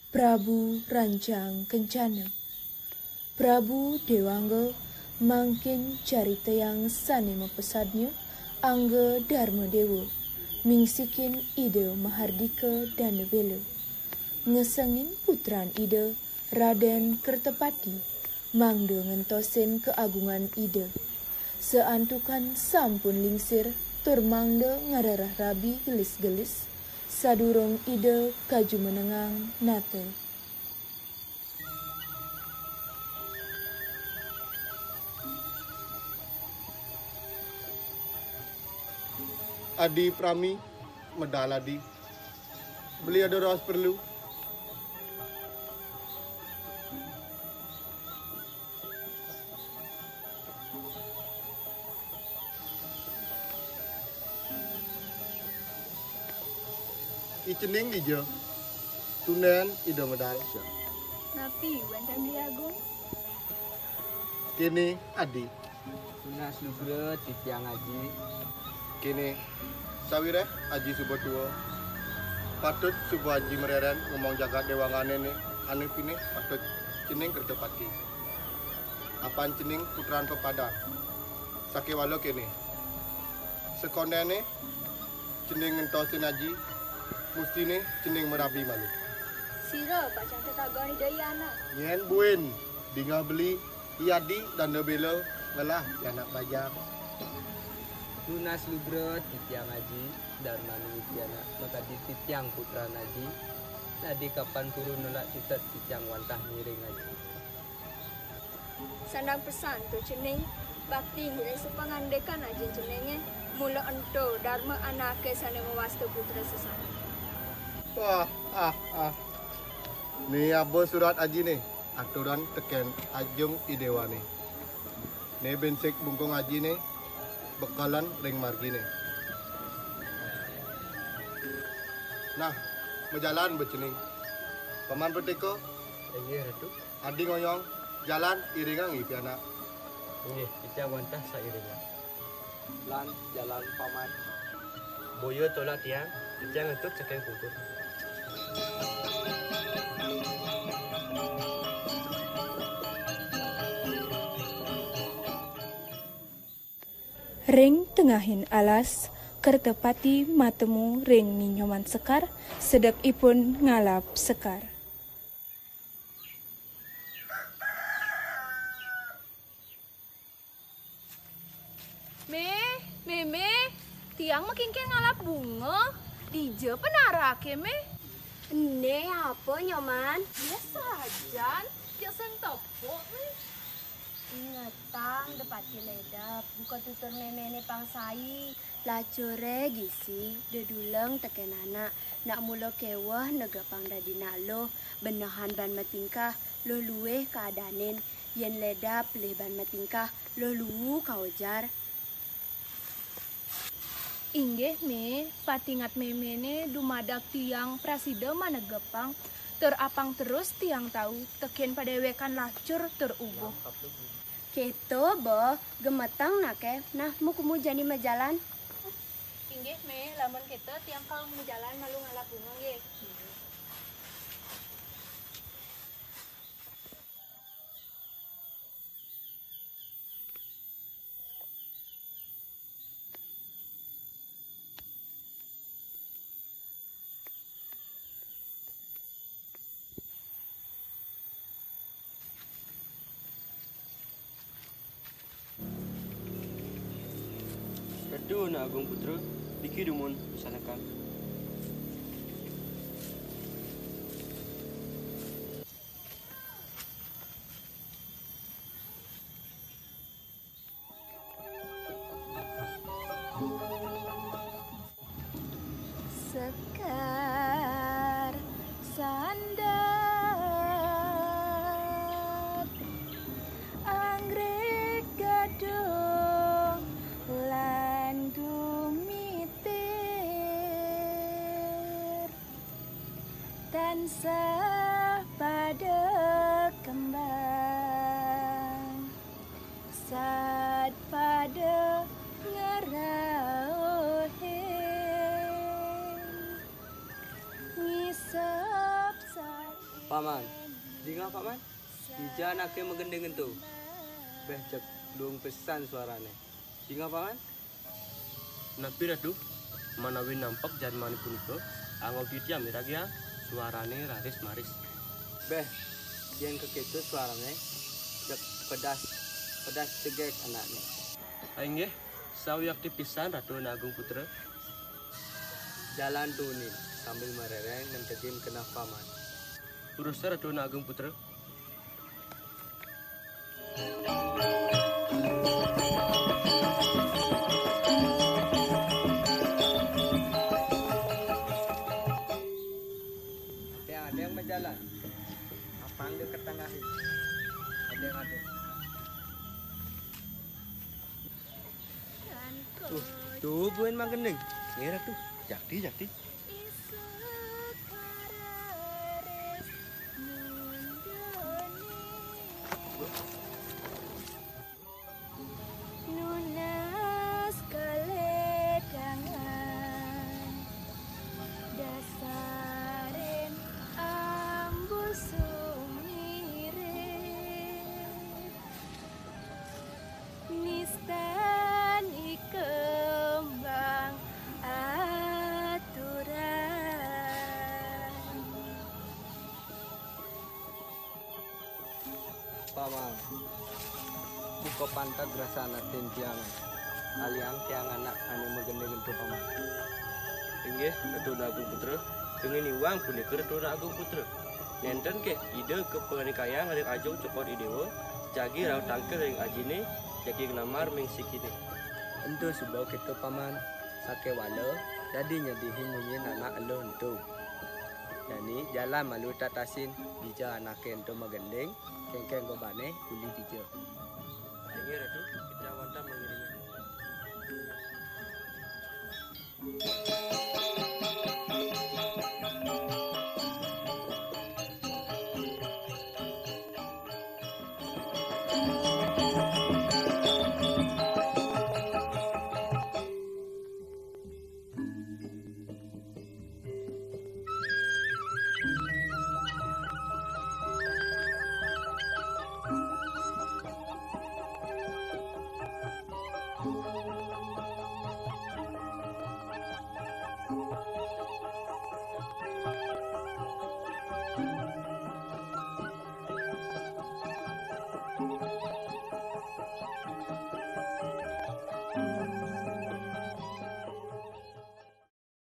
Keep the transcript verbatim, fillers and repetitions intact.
Prabu Rancang Kencana. Prabu Dewangga mangkin caritayang sane mapesadnya angga Darma Dewa, mingsikin Ida Mahardika Dana Bela. Ngesengin putran Ida, Raden Kertapati, mangda ngentosin kaagungan Ida. Saantukan sampun lingsir, tur mangda ngarereh rabi gelis-gelis, sadurung Ida kajumenengang nata. Adi Prami, medal Adi. Beli ada raos perlu. I cening dija? Tunden Ida medal. Napi wenten Beli Agung? Kene, Adi. Tunas lugra titiang Aji. Kene, sawiréh Aji suba tua, patut suba Aji mareren ngomong jagat Dewangane ne, ane pinih patut cening Kertapati. Apan cening putran pepadan. Sakéwala kene. Sakondene cening ngentosin Aji, mustine cening marabi malu. Sira pacang tetagon Ida I Anak. Nyen buin, dingeh Beli, I Adi Dana Bela ngelah I Anak bajang. Tunas lugra titiang Aji, darmane I Anak makadi titiang putran Aji, dadi kapan purun nolak cutet titiang wantah ngiring Aji. Sandang pesan to cening, bakti ngiring sapangandikan ajin ceninge, mula ento darma anake sane mawasta putra sesana. Wah, ah, ah. Ne aba surat Ajine, aturan teken Ajung I Dewane. Ne bensik bungkung Ajine, bekelan ring margine. Nah, majalan ba cening. Paman Peteka. Inggih, Ratu. Adi ngoyong, jalan iringang I Anak. Inggih, titiang wantah sairingan. Lan jalan Paman. Boya tolak tiang, titiang ngentut saking pungkur. Ring tengahing alas, Kertapati matemu ring Ni Nyoman Sekar, sedek ipun ngalap sekar. Mé, Mémé, tiang makinkin ngalap bunga. Dija penarake, Mé? Ene apa, Nyoman? Biasa ajan, jak sing tepuk, Mé. Ingetang, da pati ledep, buka tutur méméné pang sai. Lacuré gisi, deduleng tekén anak, nak mula kéweh negepang dadi nak luh, benehan ban matingkah, luh luih kaadanin, yén ledap pelih ban matingkah, luh luwu kaujar. Inggih, Mé, patingat méméné dumadak tiang prasida manegepang, tur apang terus tiang tau tekén padéwékan lacur tur ubuh. Kéto, Boh, gemeteng naké, nah mukumu jani majalan. Inggih, Mé, lamun kéto tiang kal majalan malu ngalap bunga nggih. Ratu Anak Agung Putra, niki dumun pasanekan. Sekar sandap, anggrek gadung lan gumitir, tansah pada kembang, sat pada ngrauhin, ngisep sat Paman, dingeh, Paman? Dija anaké magending ento? Béh, jeg luung pisan suarané. Dingeh, Paman? Napi, Ratu? Manawi nampek jalmané punika, angob titiang miragiang suarané raris maris. Béh, yén kakéto suarané, jeg pedas, pedas cegek anaké. Inggih, sawiakti pisan, Ratu Anak Agung Putra. Jalan tuni sambil maréréng ngentegin keneh Paman. Purus, Ratu Anak Agung Putra. Ada yang majalan. Apang dia ketengah ini. Ada yang ada. Uh, tuh buin magending. Ngira tuh. Jakti, jakti. Nunas kaledangan dasarin ambu sumirip. Nistani kembang aturan. Paman, buka pantag rasan atin tiang. Aliang tiang anak ané magending ento, Paman. Inggih, Ratu Agung Putra. Kenging iwang punika Ratu Agung Putra. Nénten ké Ida kapangandikayang ring ajeng Cokor I Déwa, jagi rauh tangkil ring ajiné, jagi nglamar ming sikiné. Ento suba kéto, Paman, sakéwala dadi nyedihin munyin anak eluh ento. Jani jalan malu tatasin dija anaké ento magending, kéngkén gobané uli dija. Inggih, Ratu, kita wantah mangiringi.